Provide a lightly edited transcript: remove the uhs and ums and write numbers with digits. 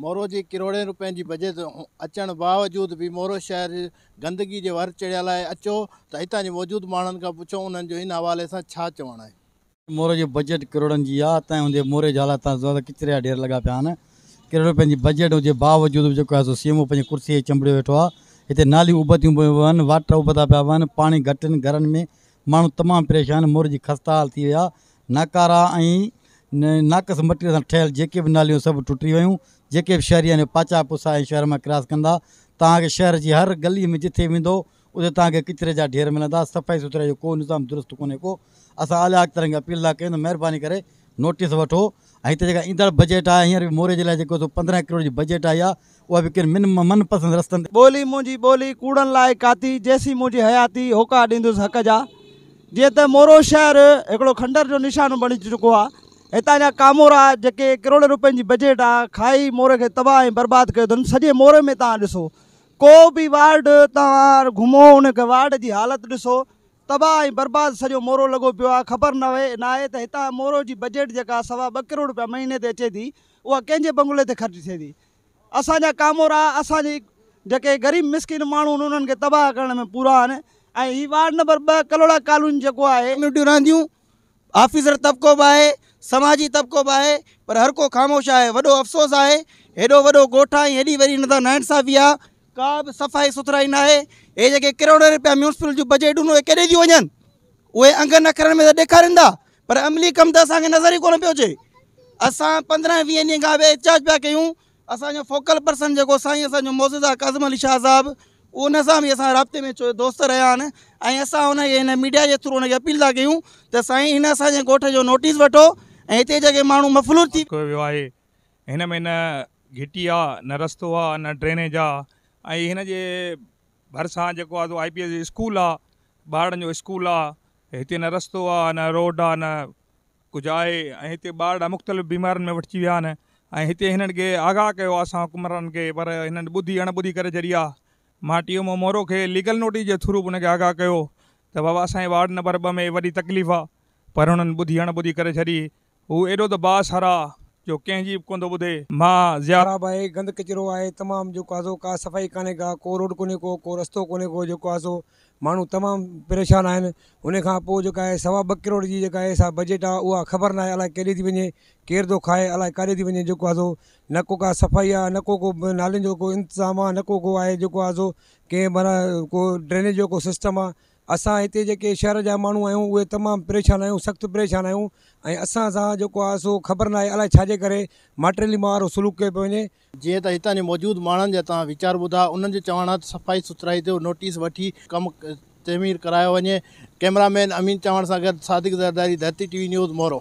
مورو جي ڪروڙين روپين جي بجيٽ اچڻ باوجود به مورو شهر گندگي جي ور چڙهيل آهي اچو ته هتان جي موجود ماڻهن کان پڇون انهن جو ان حوالي سان ڇا چوڻ آهي. مورو جي بجيٽ ڪروڙن جي آ تنهن هوندي موري جا حالات تان ته ڪچري جا ڍير لڳا پيا آهن ڪروڙين روپين جي بجيٽ هجي باوجود به جيڪو آهي سو سي ايم او پنهنجي ڪرسي تي چنبڙيو ويٺو آ هتي ناليون ابتيون پيون وهن واٽر ابتا پيا وهن پاڻي گهٽ گهرن ۾ ماڻهو تمام پريشان موري جي خسته حال ٿي وئي آ ناڪارا ۽ ناقص مٽيريل سان ٺهيل جيڪي به ناليون سڀ ٽٽي ويون، جيڪي به شهري آهن اهي پاچا پسا ۽ شهر مان ڪراس ڪندا، توهان کي شهر جي هر گلي ۾ جٿي ويندو اتي توهان کي ڪچري جا ڍير ملندا، صفائي سٿرائي جو ڪو نظام درست ڪونهي ڪو، اسان اعليٰ اختيارين کي اپيل ٿا ڪيون ته مهرباني ڪري نوٽيس وٺو ۽ هتي جيڪا ايندڙ بجيٽ آهي هينئر به موري جي لاء جيڪو سو 15 ڪروڙ جي بجيٽ آئي آهي اها به ڪن من پسند رستن تي. ٻولي منهنجي ٻولي ڪوڙن لاء ڪاتي، جيسين منهنجي حياتي هوڪا ڏيندس حق جا. جيئن ته مورو شهر هڪڙو کنڊر جو نشانو بڻجي چڪو آ. هتان جا ڪامورا جيڪي ڪروڙين روپين جي بجيٽ آ کائي موري کي تباهه ۽ برباد ڪيو اٿن. سڄي موري ۾ توهان ڏسو ڪو به وارڊ توهان گهمو ان وارڊ جي حالت ڏسو تباهه ۽ برباد سڄو مورو لڳو پيو آ. خبر ناهي ته هتان مورو جي بجيٽ جيڪا سوا ٻه ڪروڙ روپيا مهيني تي اچي ٿي اها ڪنهن جي بنگلي تي خرچ ٿئي ٿي. اسان جا ڪامورا اسان جي جيڪي غريب مسڪين ماڻهو آهن انهن کي تباهه ڪرڻ ۾ پورا آهن ۽ هي وارڊ نمبر 2 ڪلهوڙا ڪالوني جيڪو آهي. ڪميونٽيون رهنديون، آفيسر طبقو به آهي، سماجي طبقو به آهي پر هر ڪو خاموش آهي، وڏو افسوس آهي، هيڏو وڏو ڳوٺ آهي ۽ هيڏي وڏي هن سان ناانصافي آهي، ڪا به صفائي سٿرائي ناهي، هي جيڪي ڪروڙين رپيا ميونسپل جون بجيٽون اهي ڪيڏي ٿيون وڃن، اهي انگن اکرن ۾ ته ڏيکارين ٿا پر عملي ڪم ته اسان کي نظر ئي ڪونه پيو اچي. اسان 15 20 ڏينهن کان به احتجاج پيا ڪيون، اسان جو فوڪل پرسن جيڪو سائين اسان جو معزز آهي ڪاظم علي شاهه صاحب ان سان به اسان رابطي ۾ دوست رهيا آهن ۽ اسان ان کي هن ميڊيا جي ٿرو ان کي اپيل ٿا ڪيون ته سائين هن اسان جي ڳوٺ جو نوٽيس وٺو ۽ هتي جيڪي ماڻهو مفلوج ٿي ڪيو ويو آهي هن ۾ نه گهٽي آ نه رستو آ نه ڊرينيج آ ۽ هن جي ڀرسان جيڪو آ سو آئي پي ايس اسڪول آ ٻارڙن جو اسڪول آ هتي نه رستو آ نه روڊ آ نه ڪجهه آهي ۽ هتي ٻارڙا مختلف بيمارين ۾ وٺجي ويا آهن ۽ هتي هنن کي آگاهه ڪيو آهي اسان حڪمرانن کي پر هنن ٻڌي اڻ ٻڌي ڪري ڇڏي آهي مان ٽي ايم او مورو کي ليگل نوٽيس جي ٿرو به ان کي آگاهه ڪيو ته بابا اسان جي وارڊ نمبر 2 ۾ وڏي تڪليف آهي پر هنن ٻڌي اڻ ٻڌي ڪري ڇڏي هو ايڏو ته بااثر آ جو ڪنهن جي به ڪونه ٿو ٻڌي. مان زيار. خراب آهي گند ڪچرو آهي تمام جيڪو آ سو ڪا صفائي ڪانهي ڪا ڪو روڊ ڪونهي ڪو ڪو رستو ڪونهي ڪو جيڪو آ سو ماڻهو تمام پريشان آهن ان کان پوء جيڪا آهي سوا ٻه ڪروڙ جي جيڪا آهي سا بجيٽ آ اها خبر ناهي الائي ڪيڏي ٿي وڃي ڪير ٿو کائي الائي ڪاڏي ٿي وڃي جيڪو آ سو نه ڪو ڪا صفائي آ نه ڪو ڪو نالين جو ڪو انتظام آ نه ڪو ڪو آهي جيڪو آ سو ڪنهن معنيٰ ڪو ڊرينيج جو ڪو سسٽم آ اسان هتي جيڪي شهر جا ماڻهو آهيون اهي تمام پريشان آهيون سخت پريشان آهيون ۽ اسان سان جيڪو آهي سو خبر ناهي الائي ڇاجي ڪري ماٽيلي ماء وارو سلوڪ ڪيو پيو وڃي. جيئن ته هتان جي موجود ماڻهن جا توهان ويچار ٻڌا انهن جو چوڻ آهي ته صفائي سٿرائي جو نوٽيس وٺي ڪم تعمير ڪرايو وڃي ڪئميرا مين امين چواڻ سان گڏ Sadiq Zardari Dharti T V news Moro.